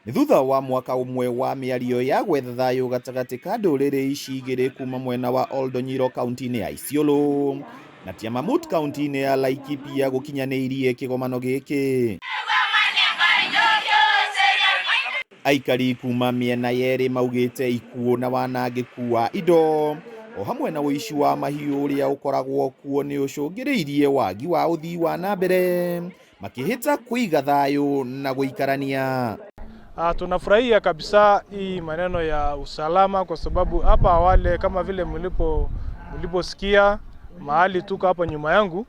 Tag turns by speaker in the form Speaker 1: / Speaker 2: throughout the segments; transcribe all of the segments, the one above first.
Speaker 1: Nĩ thutha wa mwaka ũmwe wa mĩario ya gwetha thayũ gatagatĩ ka ndũrĩrĩ ici igĩrĩ kuma mwena wa Oldonyiro kaunti-inĩ ya Isiolo na Tiamamut kaunti-inĩ ya Laikipia gũkinyanĩirie kĩgomano gĩkĩ. Aikari kuma mĩena yerĩ maugĩte ikuũ na wanangĩku wa indo o hamwe na ũici wa mahiũ ũrĩa ũkoragwo kuo nĩ ũcũngĩrĩirie wagi wa ũthii wa na mbere makĩhĩta kũiga thayũ na gũikarania.
Speaker 2: Tunafurahia kabisa hii maneno ya usalama kwa sababu hapa awali kama vile mliposikia mahali tuko hapa nyuma yangu,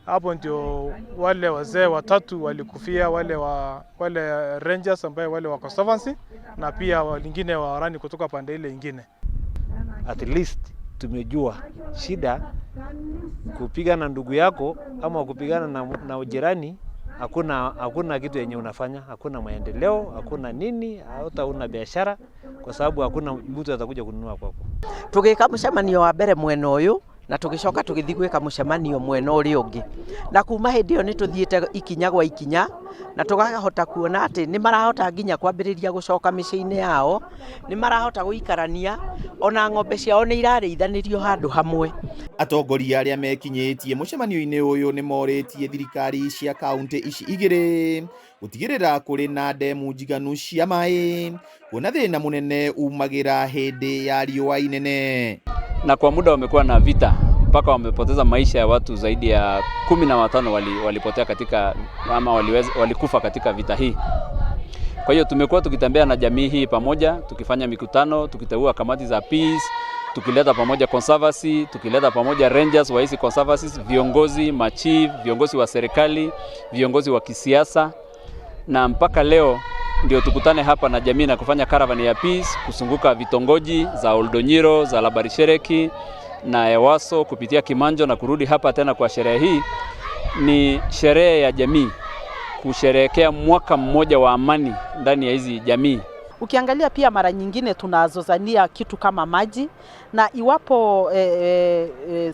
Speaker 2: hapo ndio wale wazee watatu walikufia, wale rangers ambaye wale wa conservancy na pia wengine wa Orani kutoka pande ile ingine.
Speaker 3: At least tumejua shida kupigana ndugu yako ama kupigana na jirani, hakuna kitu yenye unafanya, hakuna maendeleo, hakuna nini, hata una biashara kwa sababu hakuna mtu atakuja kununua kwako.
Speaker 4: Tugika mucemanio wa mbere mwena uyu na tugicoka tugithii gwika mucemanio mwena uria ungi, na kuma hindi iyo ni tuthiite ikinya gwa ikinya na tugahota kuona ati ni marahota nginya kwambiriria gucoka miciĩ-inĩ yao, ni marahota guikarania ona ng'ombe ciao ni irarĩithanĩrio handũ hamwe.
Speaker 1: Atongoria arĩa mekinyĩtie mũcemanio-inĩ ũyũ nĩ morĩtie thirikari cia kaunti ici igĩrĩ gũtigĩrĩra kũrĩ na ndemu njiganu cia maĩ kuona thĩna mũnene umagĩra hĩndĩ ya riũa inene.
Speaker 5: Na kwa muda wamekuwa na vita mpaka wamepoteza maisha ya watu zaidi ya 15 walipotea katika ama walikufa katika vita hii. Kwa hiyo tumekuwa tukitembea na jamii hii pamoja, tukifanya mikutano, tukiteua kamati za peace, tukileta pamoja conservancy, tukileta pamoja rangers wa hizi conservancies, viongozi, machief, viongozi wa serikali, viongozi wa kisiasa, na mpaka leo ndio tukutane hapa na jamii na kufanya caravan ya peace kuzunguka vitongoji za Oldonyiro, za Labarishereki na Ewaso kupitia Kimanjo na kurudi hapa tena kwa sherehe hii. Ni sherehe ya jamii kusherehekea mwaka mmoja wa amani ndani ya hizi jamii.
Speaker 6: Ukiangalia pia mara nyingine tunazozania kitu kama maji, na iwapo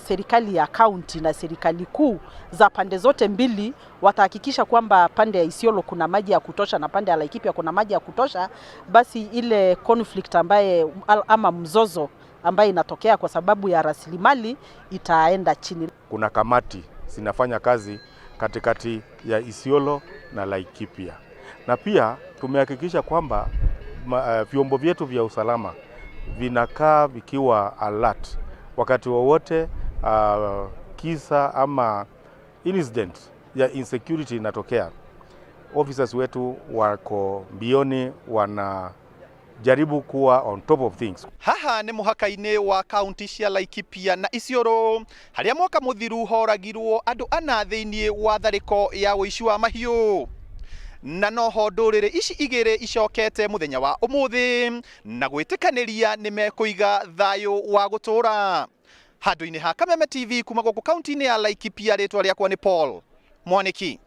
Speaker 6: serikali ya kaunti na serikali kuu za pande zote mbili watahakikisha kwamba pande ya Isiolo kuna maji ya kutosha na pande ya Laikipia kuna maji ya kutosha, basi ile conflict ambaye ama mzozo ambaye inatokea kwa sababu ya rasilimali itaenda chini.
Speaker 7: Kuna kamati zinafanya kazi katikati ya Isiolo na Laikipia, na pia tumehakikisha kwamba vyombo vyetu vya usalama vinakaa vikiwa alert wakati wowote kisa ama incident ya insecurity inatokea. Officers wetu wako mbioni, wanajaribu kuwa on top of things.
Speaker 1: Haha nĩ mũhaka-inĩ wa kaunti cia Laikipia na Isiolo harĩa mwaka mũthiru horagirwo andũ ana thĩinĩ wa tharĩko ya ũici wa mahiũ, na noho ndũrĩrĩ ici igĩrĩ icokete mũthenya wa ũmũthĩ na gwĩtĩkanĩria nĩ mekũiga thayũ wa gũtũũra. Handũ-inĩ ha Kameme TV kuma gũkũ kaunti-inĩ ya Laikipia, rĩtwa rĩakwa nĩ Paul Mwaniki.